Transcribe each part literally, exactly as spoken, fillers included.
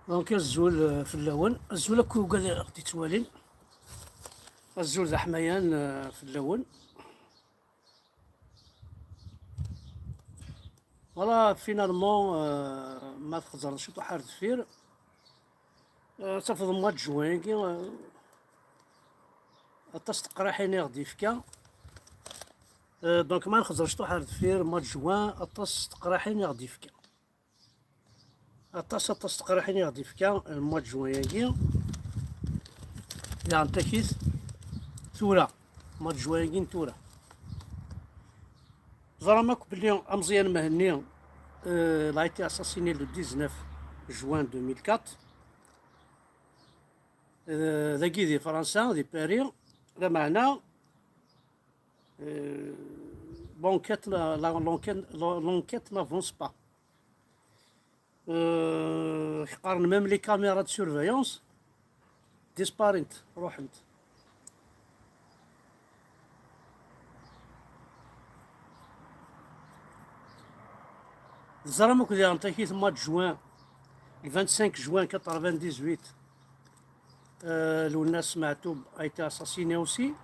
Donc, azul, euh, fell-awen. Azul akk ugad i ɣ-d-ittwalin. Azul d aḥmayan, euh, fell-awen. Voilà, finalement, euh, ma txeẓreḍ ciṭuḥ ar deffir, euh, tafeḍ mois de juin-agi, euh, aṭas n teqraḥin i ɣ-d-yefka. Euh, donc, ma nxeẓer ciṭuḥ ar deffir, mois de juin, aṭas n teqraḥin i ɣ-d-yefka. Aṭas, aṭas n teqraḥin i ɣ-d-yefka le mois de juin-agi. Daɣen takit tura, mois de juin-agi n tura. Ẓram akk belli Ameẓyan Mhenni, euh, il a été assassiné le dix-neuf juin deux mille quatre. Euh, dagi di Fransa, di Paris, lameɛna, euh, l'enquête, la, la, l'enquête, la, l'enquête n'avance pas. Euh, qqaren même les caméras de surveillance disparent, ruḥent. Teẓram akk diɣen takit mois de juin, le vingt-cinq juin quatre-vingt-dix-huit, euh, Lwennas Meɛtub a été assassiné aussi.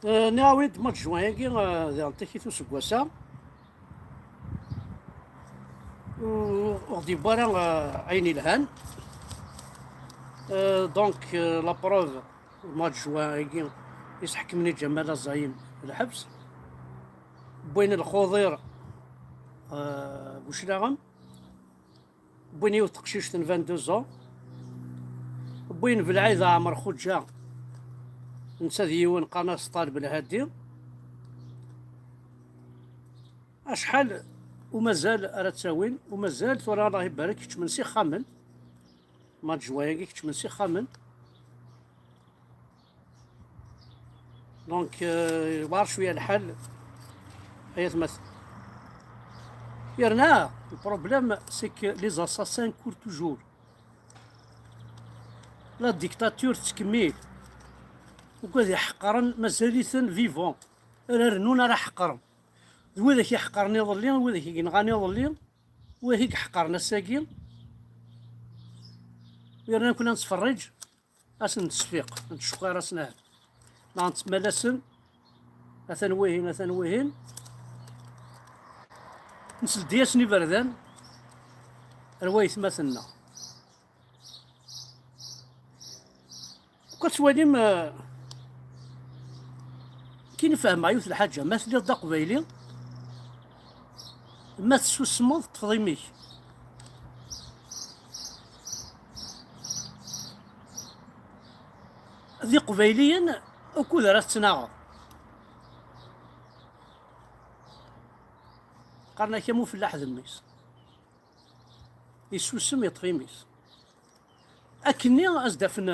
Euh, nniɣ-awen-d mois de juin-agi, euh, diɣen takit useggas-a. Ur, ur ɣ-d-yewwi ara, euh, ayen yelhan. Euh, donc, euh, la preuve, mois de juin-agi, i s-ḥekmen i Ǧamal Aẓayem lḥebs. Wwin Lxuḍir, euh, Buclaɣem. Wwin yiwet teqcict n vingt-deux ans. Wwin Belɛid Ɛmer Xuǧa, netta d yiwen qqaren-as Ṭaleb Lhadi. Acḥal umazal ara ttawin, umazal tura, Allah ibarek, keččmen s ixxamen. Mois de juin-agi keččmen s ixxamen. Donc, euh, war cwiya lḥal, ay atmaten. Yerna, le problème, c'est que les assassins courent toujours. La dictature tettkemmil. Ugad iḥeqqren, mazal-iten vivants. Ara rnun, ara ḥeqqren. D widak iḥeqqren iḍelli, widak i yenɣan iḍelli, widak i iḥeqqren ass-agi. Yerna nekkni ad nettferriǧ, ad sen-nettseffiq, ad nettcekkiṛ, ad sen-, neɣ nettmalasen, atan wihin, atan wihin. Nettleddi-asen iberdan ar waytmaten-nneɣ. Akka tettwalim, eh, kien fehmeɣ yiwet lḥaǧa, ma telliḍ d aqbayli, ma tessusmeḍ, ṭṭfeḍ imi-k. D iqbayliyen ukud ara tettnaɣeḍ. Qqaren-ak am ufellaḥ d mmi-s. Yessusem, yeṭṭef imi-s. Akkenni ad s-d-afen,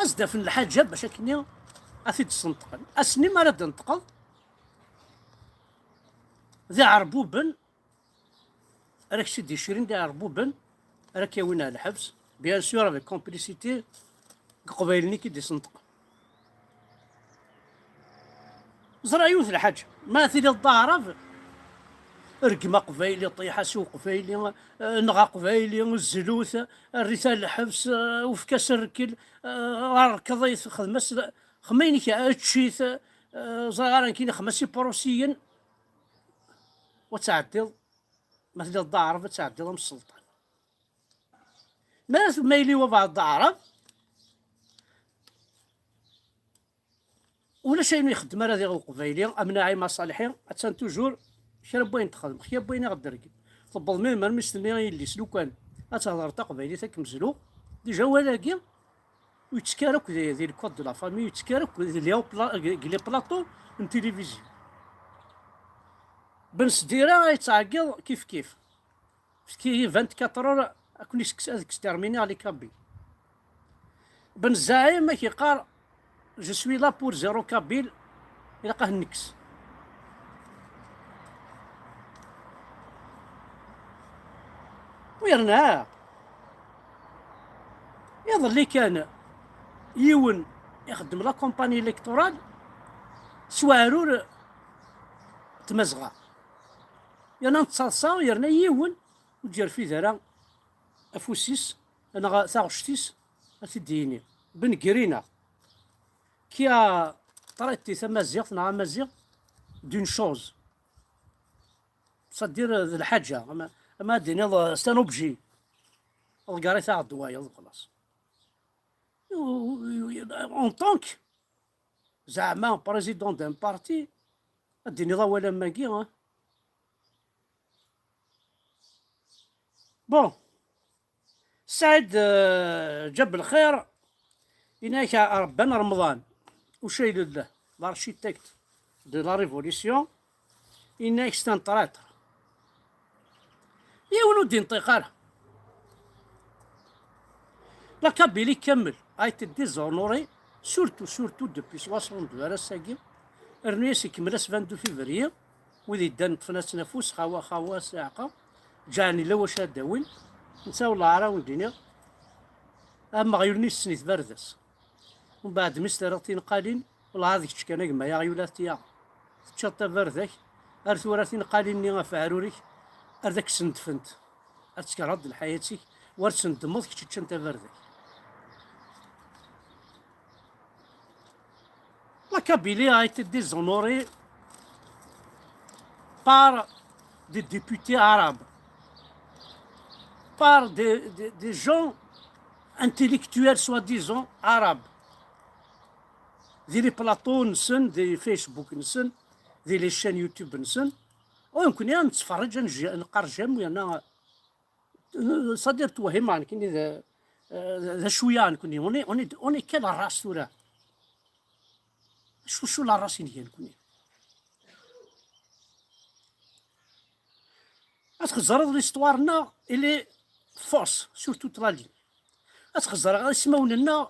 ad s-d-afen lḥaǧa bac akkenni ad t-id-sneṭqen. Ass-nni mi ara d-neṭqeḍ, d iɛerbuben ara k-id-icrin, d iɛerbuben ara k-yawin ar lḥebs, bien sûr avec complicité n Iqbayliyen i k-id-isenṭqen. Ẓriɣ yiwet lḥaǧa, ma tiliḍ d aɛrab, rgem aqbayli, ṭiḥ-as i uqbayli, eh, neɣ aqbayli, zlu-t, err-it ar lḥebs, eh, efk-as rrkel, eh, rkeḍ-it, xdem-as, xem ayen-ik, ečč-it, eh, ẓriɣ ara nekkini, xem-as i Prusiyen, wa tɛeddiḍ, ma tiliḍ d aɛrab ad tɛeddiḍ am sselṭan. Ma, ma yili wabɛeḍ d aɛrab, ulac ayen ur ixeddem ara diɣ uqbayli, am Naɛima Ṣalḥi, attan toujours kra n wayen texdem, kra n wayen i ɣ-d-tergem. Tewweḍ mi, mi s-tenna i yelli-s, lukan ad thedreḍ taqbaylit ad kem-zluɣ, déjà wayagi ur yettekki ara akk di, di le code de la famille, ur yettekki ara akk di les pla-, deg les plateaux n tilivizyu. Ben Sdira yettɛeggiḍ kif kif. Efk-iyi vingt-quatre heures, ad ken-isekkes-, ad exterminiɣ les Kabyles. Ben Zaɛim ad k-yeqqar, je suis là pour zéro Kabyle, ilaq ad nekkes. U yerna, iḍelli kan, yiwen ixeddem la campagne électorale s weɛrur n Tmazɣa. Yerna nettaḍsa, yerna yiwen ur d-yerfid ara afus-is neɣ taɣect-is ad t-id-yini. Ben Grina, qui a traité tamaziɣt neɣ amaziɣ d'une chose, c'est-à-dire d lḥaǧa, ama, ama ad d-tiniḍ, euh, c'est un objet, ḍegger-it-aɣ-d wayeḍ, xlaṣ. En tant que, zeɛma, président d'un parti, ad d-tiniḍ awal am wagi, hein? Bon, Saïd, euh, Djebelkhair, yenna-ak Rebban Remḍan, ucayel d l'architecte de la révolution, yenna-ak c'est un traître. Yiwen ur d-inṭiq ara. La Kabylie kamel a été déshonorée, surtout, surtout depuis soixante-deux ar ass-agi. Rnu-yas ikemmel ass vingt-deux février, wid yeddan ṭṭfen-asen afus, xawa, xawa, siɛqa, ǧeɛlen illa wacu ad d-awin. Netta wellah ara wen-d-iniɣ, ameɣyul-nni yessen-it bardas. Mbeɛd mi s-terriḍ tinqalin, wellah ad kečč kan a gma aɣyul ad t-yaɣ. Teččiḍ tabarda-k, ar tura tinqalin-nni ɣef uɛrur-ik, ar d ak-sendfent. Ad tkerheḍ lḥayat-ik, war sendmeḍ kečč ččan tabarda-k. La Kabylie a été déshonorée par des députés arabes, par des, des, des gens intellectuels soi-disant arabes. Di les plateaux-nsen, di Facebook-nsen, di les chaînes YouTube-nsen. U nekkni ad nettferriǧ, ad nj-, ad neqqar j'aime, yerna, c'est-à-dire, twehhimeɣ nekkni d, d acu ya nekkni. On est, on est, on est quelle race tura? Acu, acu la race i nga nekkni? Ad txeẓreḍ l'histoire-nneɣ, elle est fausse sur toute la ligne. Ad txeẓreḍ ismawen-nneɣ,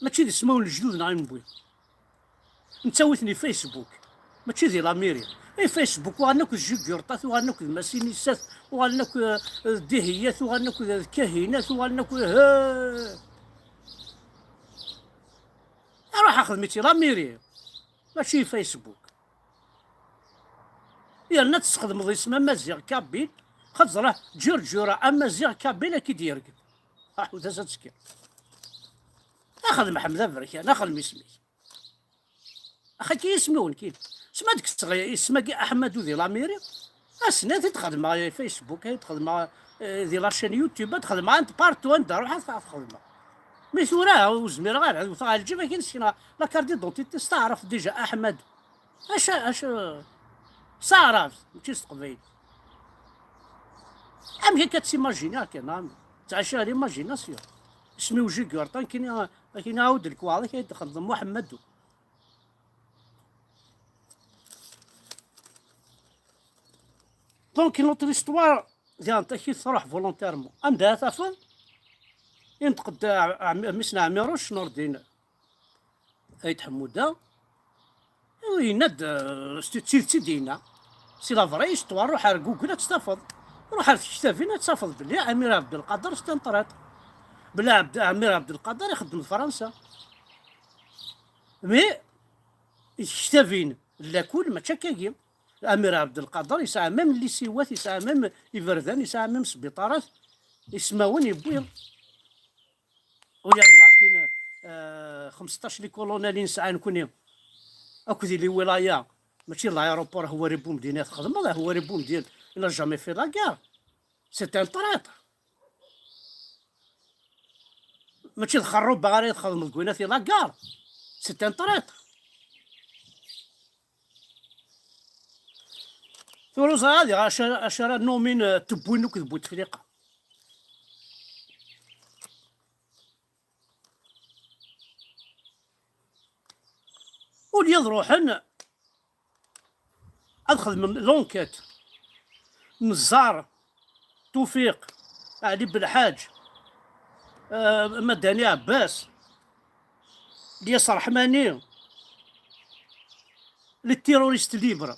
mačči d ismawen n lejdud-nneɣ i newwi. Nettawi-ten i Facebook, mačči di l'Amérique. I Facebook uɣalen akk d Jugurtat, uɣalen akk d Masinissat, uɣalen akk, eh, d Dihiyat, uɣalen akk d Kahinat, uɣalen akk, eh. Aruḥ axdem-itt i l'Amérique, mačči i Facebook. Yerna ad tesxedmeḍ isem amaziɣ kabil, xaṭer ǧurǧura amaziɣ kabil ad k-id-yergem. Aḥu d ass ad tekker. Axdem Ḥmed Aberkan, axdem isem-ik. Axaki isem-iw nekkin. Sma ad kkseɣ isem-agi Aḥmadu di l'Amérique, ass-nni ad t-id-xedmeɣ i Facebook, ad t-id-xedmeɣ, eh, di la chaîne YouTube, ad t-xedmeɣ anda partout, anda ruḥeɣ ad t-xedmeɣ. Mi tura ur zmireɣ ara, ad wteɣ ɣer lǧib akin sekneɣ la carte d'identité, steɛref déjà Aḥmadu. Acu, acu, s taɛrabt, mačči s teqbaylit. Amek akka ad timajiniḍ kan, a mmi? Ttɛici ɣer imagination. Isem-iw Jugurtan, akin, akin ɛawed lekwaɣeḍ-ik ad d-xedmeḍ Muḥemmadu. Donc, notre histoire, diɣen takit truḥ volontairement. Anda ara tafeḍ? Inṭeq-d, a, a, mmi-s n Ɛmiruc, Nurdin Ayt Ḥemmuda, yenna-d, eh, s t-, d tidet i d-yenna. C'est la vraie histoire, ruḥ ar Google ad tt-tafeḍ. Ruḥ ar tektabin ad tafeḍ belli Amir Abdelkader c'est un traître. Belli Abd-, Amir Abdelkader ixeddem d Fransa. Mais, i tektabin, lakul, mačči akkagi. Amir Abdelkader yesɛa même lisiwat, yesɛa même iberdan, yesɛa même sbiṭarat, ismawen yewwi. Ur yal markin, euh, xmesṭac les colonels i nesɛa nekni akked les wilayas, mačči d l'aéroport Houari Boumediene i txedmeḍ, Houari Boumediene, il a jamais fait la guerre. C'est un traître. Mačči d xerruba ara txedmeḍ deg winat i la gare. C'est un traître. Tura ur ẓriɣ ad iɣer acu ara, acu ara numin, euh, tewwin akk d Bouteflika. Ul ad ruḥen ad xedmen l'enquête. Nezzar, Tufiq, Ɛli Belḥaǧ, euh, Madani Ɛebbas, Lyas Ṛeḥmani, les terroristes libres.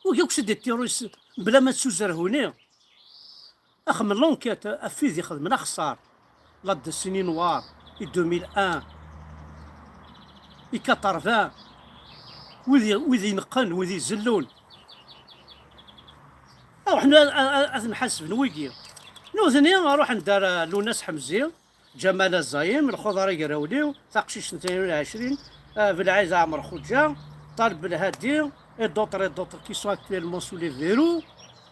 Ur akk s des terroristes bla ma tsuzer huni. Axem l'enquête ɣef wid ixedmen axeṣṣar, la décennie noire, i deux mille un, i quatre-vingts. Wid i- wid ineqqen, wid izellun. Ruḥen a- a- a- ad ten-ḥasben wigi. Nutni ruḥen-d ar, uh, Lunas Ḥemzi, Ǧamal Azayem, Lxuḍar Agrawliw, taqcict n tnin u ɛecrin, uh, Belɛid Ɛmer Xuǧa, Ṭaleb Belhadi, et d'autres, et d'autres qui sont actuellement sous les verrous,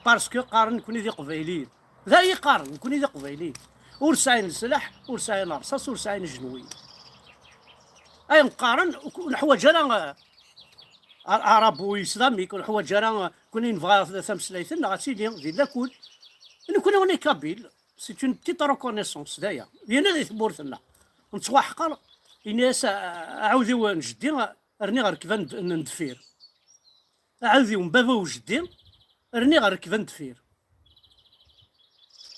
parce que qqaren nekkni d Iqbayliyen. D ay qqaren nekkni d Iqbayliyen. Ur sɛin leslaḥ, ur sɛin rṣas, ur sɛin ijenwiyen. Ayen qqaren, ur neḥwaǧ ara, uh, ar- arabo-islamik, ur neḥwaǧ ara, uh, nekkni nebɣa tameslayt-nneɣ ad tili di lakul. Nekkni on est kabyle, c'est une petite reconnaissance, d aya. Dinna di tmurt-nneɣ. Nettwaḥqer, ini-as, uh, aɛudiw n jeddi, uh, rniɣ rrekba n d- n deffir. Aɛudiw n baba u jeddi, rniɣ rrekba n deffir.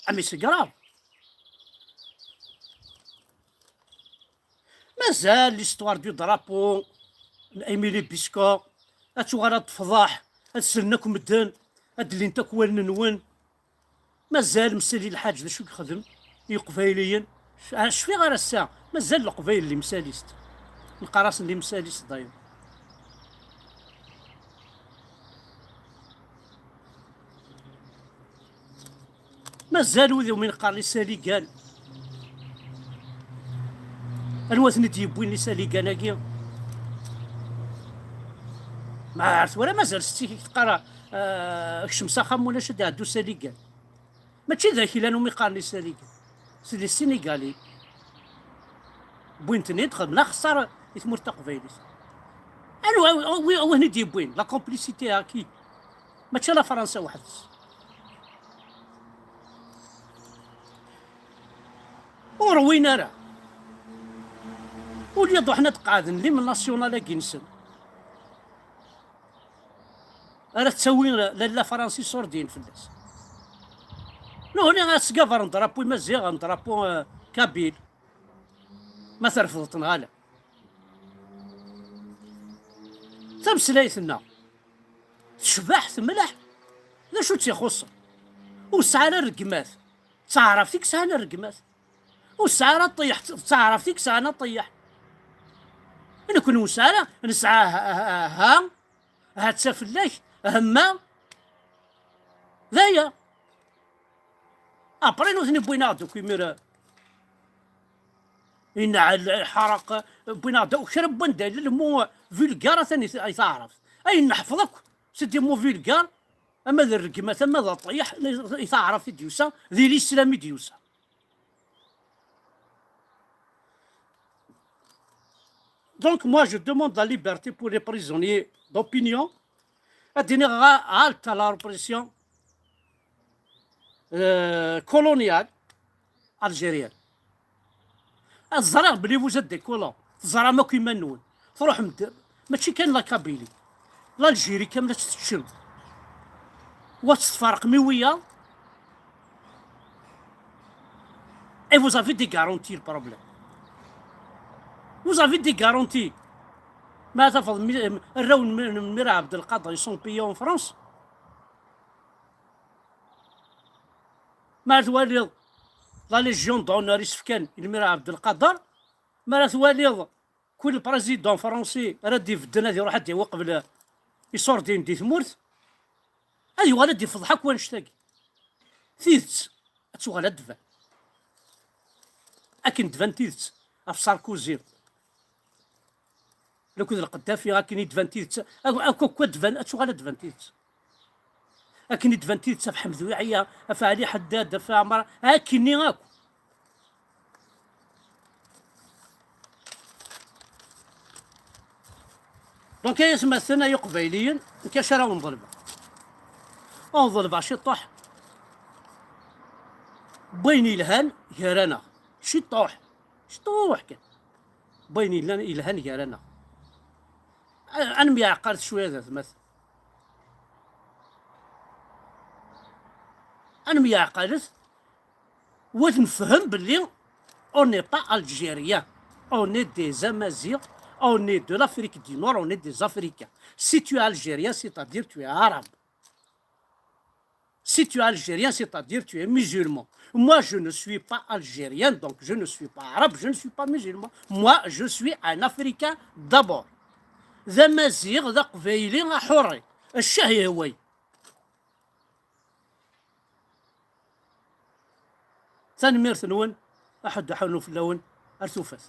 Ah, mais c'est grave. Mazal l'histoire du drapeau n Émilie Biscoff ad tuɣal ad tefḍeḥ, ad sellen akk medden, ad d-llint akk wallen-nwen. Mazal Msali Lḥaǧ d acu i yexdem i Iqbayliyen? Ur cfiɣ ara ass-a. Mazal Leqbayel limsalist. Neqqar-asen limsalist d'ailleurs. Mazal wid umi neqqar les Saligan. Anwa ten-id-yewwin les Saligan-agi? Ma ar tura mazal setti-k i k-teqqar, ah, kcem s axxam, ulac ad iɛeddu Saligan. Mačči d aklan umi qqaren les Saligan. C'est des Sénégalais. Wwin-ten-id, xedmen axeṣṣar i tmurt taqbaylit. Anwa, wi, wi ten-id-yewwin? La complicité à qui? Mačči la Fransa weḥd-s. Ur win ara. Au lieu d-ruḥen ad qeɛden l'hymne national-agi-nsen, ara ttawi lalla Francis ur din fell-as. Nuhni ad sgavren drapeau imaziɣ, drapeau, euh, kabyle. Ma terfdeḍ neɣ ala. Tameslayt-nneɣ tecbeḥ, temleḥ. D acu tt-ixuṣṣen? Ur tesɛi ara rregmat. D taɛrabt i yesɛan rregmat. Ur tesɛi ara ṭṭiyeḥ, d taɛrabt i yesɛan aṭṭiyeḥ. Nekkni ur nesɛi ara, nesɛa ha, ha, ha, ha, ha-tt-a fell-ak, hemma. D aya. Après, nutni wwin-aɣ-d akk imir, inɛel, iḥraq, wwin-aɣ-d akk kra n wanda yella le mot vulgaire, atan i t-, i taɛrabt. Ayen neḥfeḍ akk, c'est des mots vulgaires, ama d rregmat, ama d aṭṭiyeḥ, i taɛrabt i d-yusa, di l'islam i d-yusa. Donc, moi, je demande la liberté pour les prisonniers d'opinion. Ad d-iniɣ ɣa-, ɣalt à la répression, euh, coloniale algérienne. Ad ẓriɣ belli vous êtes des colons. Teẓram akk iman-nwen. Truḥem-d, mačči kan la Kabylie. L'Algérie kamel ad tt-teččem. Wa ad tt-tferqem i wiyaḍ. Et vous avez des garanties, le problème. Vous avez des garanties. Ma tafeḍ mi-, arraw n mi-, n Mira Abdelkader, ils sont payés en France. Ma twaliḍ la Légion d'honneur i s-fkan i Lmir Abdelkader, ma ara twaliḍ kul président français ara d-ibedden ad iruḥ ad d-yawi qbel iṣurdiyen di tmurt, ad yuɣal ad d-ifeḍḥ akk wannect-agi. Tidet ad tuɣal ad d-tban. Akken d-tban tidet ɣef Sarkozy akked Lqeddafi, akken i d-tban tidet, ak-, akk, akk ad d-tban, ad tuɣal ad d-tban tidet. Akken i d-tban tidet ɣef Ḥmed Wiɛya, ɣef Ɛli Ḥeddad, ɣef Ɛmer, akkenni akk. Donc, ay atmaten, ay Iqbayliyen, nekk acu ara wen-ḍelbeɣ? Ad wen-ḍelbeɣ ciṭuḥ n wayen yelhan gar-aneɣ. Ciṭuḥ. Ciṭuḥ kan. N wayen yellan, yelhan gar-aneɣ. A-, ad nemyeɛqalet cwiya d atmaten. Ad nemyeɛqalet, u ad nefhem belli on n'est pas algérien. On est des Amaziɣ, on est de l'Afrique du Nord, on est des Africains. Si tu es algérien, c'est-à-dire tu es arabe. Si tu es algérien, c'est-à-dire tu es musulman. Moi, je ne suis pas algérien, donc je ne suis pas arabe, je ne suis pas musulman. Moi, je suis un Africain d'abord. D amaziɣ, d aqbayli aḥurri. Ccah yehwa-yi. Tanemmirt-nwen, aḥuddu ḥunnu fell-awen, ar tufat.